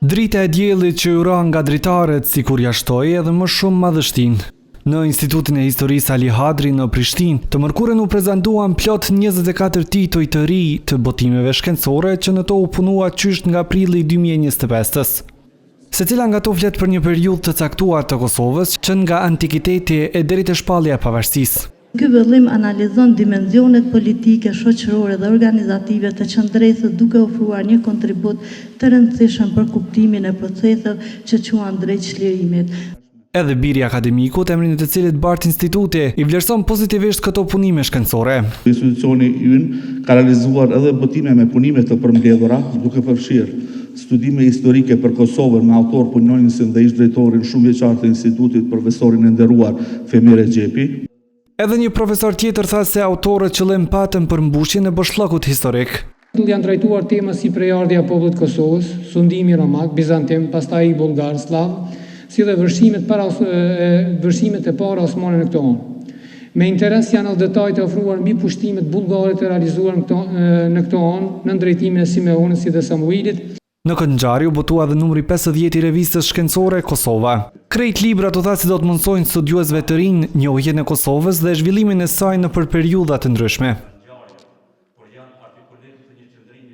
Drita e diellit që iu ra nga dritaret sikur ia shtoi edhe më shumë madhështinë. Në Institutin e Historisë Ali Hadri në Prishtinë, të mërkurën u prezantuan plot 24 tituj të ri të botimeve shkencore që në to u punua qysh nga prilli i 2025-ës. Secila nga to flet për një periudhë të caktuar të Kosovës, që nga antikiteti e deri te shpallja e pavarësisë. Ky vëllim analizon dimensionet politike, shoqërore dhe organizative të qëndresës duke ofruar një kontribut të rëndësishëm për kuptimin e proceseve që çuan drejt çlirimit. Edhe biri i akademikut, emrin e të cilit bart instituti, i vlerëson pozitivisht këto punime shkencore. Institucioni ynë ka realizuar edhe botime me punime të përmbledhura, duke përfshirë studime historike për Kosovën me autor punonjësin dhe ish-drejtorin shumëvjeçar të institutit, profesorin e nderuar Fehmi Rexhepi. Edhe një profesor tjetër tha se autorët qëllim patën përmbushjen e boshllëkut historik. Janë trajtuar tema si prejardhja e popullit të Kosovës, sundimi romak, bizantin, pastaj ai bullgar, sllav, si dhe vërshimet para vërshimet e para osmane në këto anë. Me interes janë edhe detajet e ofruar mbi pushtimet bullgare të realizuar në këto në këto anë nën drejtimin e Simeonit si dhe Samuilit. Në këtë ngjarje u botua edhe numri 50 i revistës shkencore Kosova. Krejt librat u tha se do të mundësojnë studiuesve të rinj njohjen e Kosovës dhe zhvillimin e saj nëpër periudha të ndryshme.